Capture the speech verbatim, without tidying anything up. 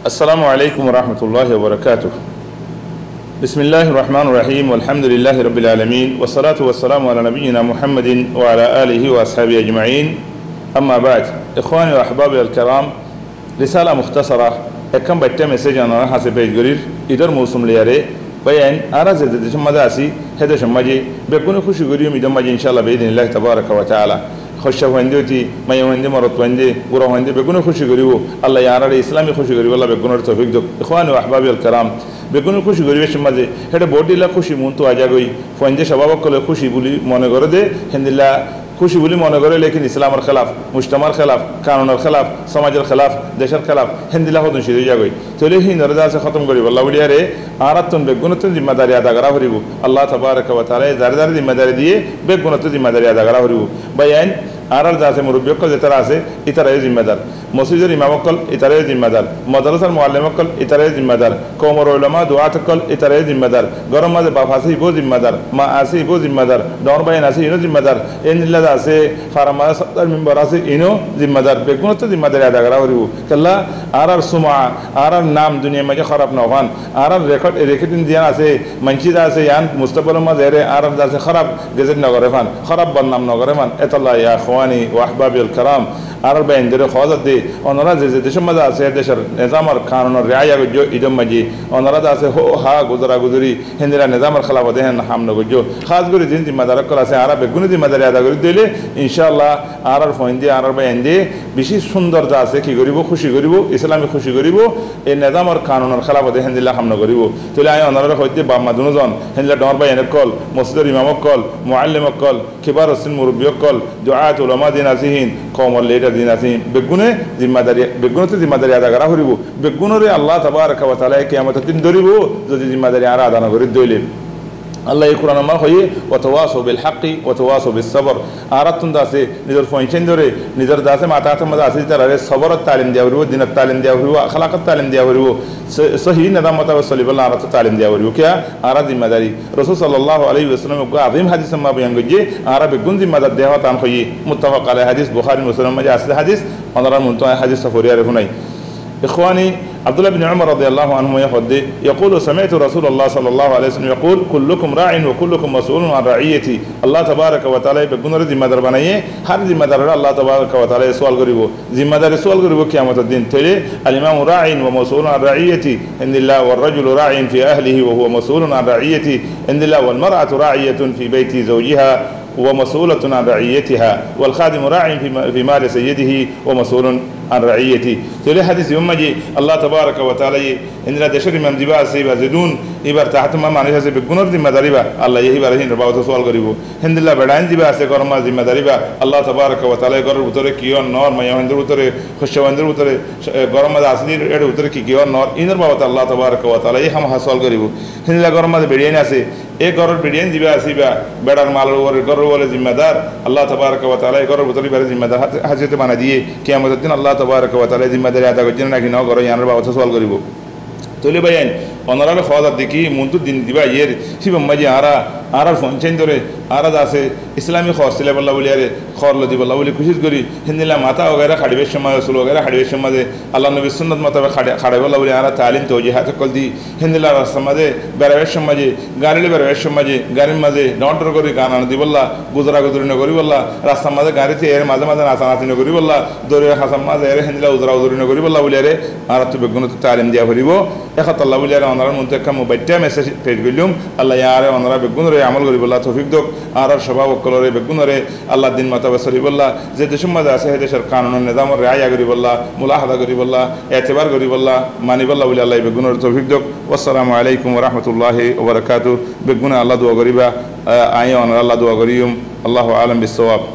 السلام عليكم ورحمة الله وبركاته. بسم الله الرحمن الرحيم. والحمد لله رب العالمين. والصلاة والسلام على نبينا محمد وعلى آله وأصحابه أجمعين. أما بعد. إخواني وأحبابي الكرام، رسالة مختصرة، ekkán baiththá message onorar hañsé pec gorir, Idor mousum loiyaré. Báiyain, añára ze ze decór mazé así, hé decór mazé beggúne kúci goijjum Idor mazé, incáallah, biiznillahi tabaraka wa taala. Hoicca fuainde óite, maiya fuainde, morot fuainde, gura fuainde, beggúne kúci goijjum. Allaye añárare Islami kúci goríbolla beggúnore toufik douk. Ikhwani wa ahbabi al kiram, beggúne kúci goijjum, hé decór mazé héçe bout dilla kúci muúntu aizagói. Fuainde cobab ókkole kúci buli mone goré dé, héndilla kúci buli mone goré, lekin Islamor kélaf, mujtamar kélaf, kanunor kélaf, somajor kélaf, decór kélaf, héndilla hodún cíz ói zagói. Tóile híinore de asé hótom goríbolla buliyaré añárattún beggúnottún zimmadari ada gorá foribó. Allah tabaraka wa taalaye zaré zaré zimmadari diyé, beggúnottún zimmadari ada gorá foribó. Báiyain, añárar de asé murubbi ókkol zetará asé, itará yó zimmadar. Mosjidor imam ókkol, itará yó zimmadar. Modrasar muallim ókkol, itará yó zimmadar. Koumor ulama, duat ókkol, itará yó zimmadar. Góror mazé baf asé, ibóu zimmadar. Ma asé, ibóu zimmadar. Dhoóñr báiyain asé, iínou zimmadar. Endilla de asé, farar mazé sodor mimbar asé, iínou zimmadar. Beggúnottú zimmadari ada gorá foribó. Kiyólla, añárar suma, añárar nam duniyair mazé hóraf no fán. Añárar rekod, rekordin ziyán asé, maincé de asé, yián mustakbalor mazé eré añárar de asé hóraf gezet no goré fán, hóraf bodnam no goré fán. Etolla ya ikhwani wa ahbabi al kiram, añárar báiyaindóre hoó zadde, onora ze ze decór mazé asé, decór nizamor kanunor riaya goijjó Idor mazé. Onora de asé hó há guzara guzari, héndilla nizamor kélaf de hén ham no goijjó. Hás gorí ziín zimmadar ókkol asé, añára beggúne zimmadari ada gorí dóile, incáallah, añárar fuainde, añárar báiyainde beci cúndor de asé ki goríbou, kúci goríbou, Islami kúci goríbou, e nizamor kanunor kélaf de héndilla ham no goríbou. Tóile añí onorare hoóidde baf ma dunúzon, héndilla dhoóñr báiyain ókkol, mosjidor imam ókkol, muallim ókkol, kibar sin murubbi ókkol, duat ulama ziín asé híin, koumor lidar ziín asé híin, beggúne zimmadari, beggúnottú zimmadari ada gorá foribó. Beggúnore Allah tabaraka wa taalaye kiyamotor din dóribou, zodi zimmadari añára ada no gorí dóile. Allaye Kuranor mazé hoiyé, "Wa tawasaw bil haqqi wa tawasaw bis sabr." Añárattún de asé, nizor fuain-sáindóre, nizor de asé mata-hátor mazé asé, itarare soboror talim diya foribó, dinor talim diya foribó, akhlakor talim diya foribó, so-, sóhi nizam mutabek solibolla añárattú talim diya foribó. Kiyá? Añára zimmadari. Rosul sallallahu alaihi wasallam uggwá azim hadisor mazé boyan goijjé, añára beggún zimmadar de hotá yián hoiyé. Muttafaq alaih hadis, Bukhari Muslimor mazé asé hadis, onorar muúntu añí hadis fori aré fúnai. Ikhwani, Abdullah bin Umar radiyallahu anhuma ye hoódde, yaqulu, sami'tu Rasulallah sallallahu alaihi wasallam yaqul, kullukum ra'in wa kullukum mas'ulun an ra'iyati. Allah tabaraka wa taalaye beggúnore zimmadar banaiyé, hár zimmadarore Allah tabaraka wa taalaye sual goríbou. Zimmadari sual goríbou kiyamotor din. Tóile, al imamu ra'in wa mas'ulun an ra'iyati, héndilla, war rajulu ra'in fi ahlihi wa huwa mas'ulun an ra'iyati, héndilla, wal mar'atu ra'iyatun fi bayti zawjiha, wa mas'ulatun an ra'iyatiha, wal khadimu ra'in fi ma-, fi mali sayyidihi, wa mas'ulun an ra'iyatihi. Tóile hadis ibár mazé Allah tabaraka wa taalaye héndilla decór imam zibá asé, ibá zedún, ibár tahátor mazé manúic asé, beggúnor zimmadari bá, Allaye híbare híinor babute sual goríbou. Héndilla beçain zibá asé, góror mazé zimmadari bá, Allah tabaraka wa taalaye góror bútore ki ór no ór, maiya fuaindór bútore, hoicca fuaindór bútore, e, góror mazé asé de, ér bútore ki ki ór no ór, iínor babute Allah tabaraka wa taalaye hámaha sual goríbou. Héndilla góror mazé beçain asé, e góror beçain zibá asé ibá, beçar malor uore, góror uore zimmadar, Allah tabaraka wa taalaye góror bútore ibáre zimmadar há-, háisiyot banai diyé, kiyamotor din Allah tabaraka wa taalaye zimmadari ada goijjé né náki no goré, yiánor babute sual goríbou. Tóile báiyain, onorare hoó zadde ki, muúntu din zibá aiyér, híbar mazé añára, añárar fuain-sáindóre, añára de asé, Islami hoor silaibólla buliyaré, hoor loi dibólla buli kucíc gorí, héndilla matá wagaira haçibar cómot, sul wagaira haçibar cómot, Allar nobir sunnot mutabek haçi-, haçaibólla buli añára talim toujihat ókkol di, héndilla rastar mazé beraibar cómot, gari loi beraibar cómot, garir mazé dhoóñr dhoóñr gorí gan no dibólla, guzara guzuri no goríbolla, rastar mazé gari tiyai eré mazé mazé nasa nasi no goríbolla, dori hasar mazé eré héndilla uzura uzuri no goríbolla buliyaré, añárattú beggúnottú talim diya foribó. E hotálla buliyaré onorar muúntu ekkán mui baittá message pec goillúm. Allaye añáre onora beggúnore amol goríbolla toufik douk. Añárar cobab ókkolore beggúnore Allar din mutabek solibolla, ze decór mazé asé, hé decór kanunor nizamor riaya goríbolla, mulahada goríbolla, etibar goríbolla, manibolla buli Allaye beggúnore toufik douk. Wassalamu alaikum wa rahmatullahi wa barakatuh. Beggúne Allar dua goríba, a-, añí onora Allar dua goríyum. Allahu alam bissawab.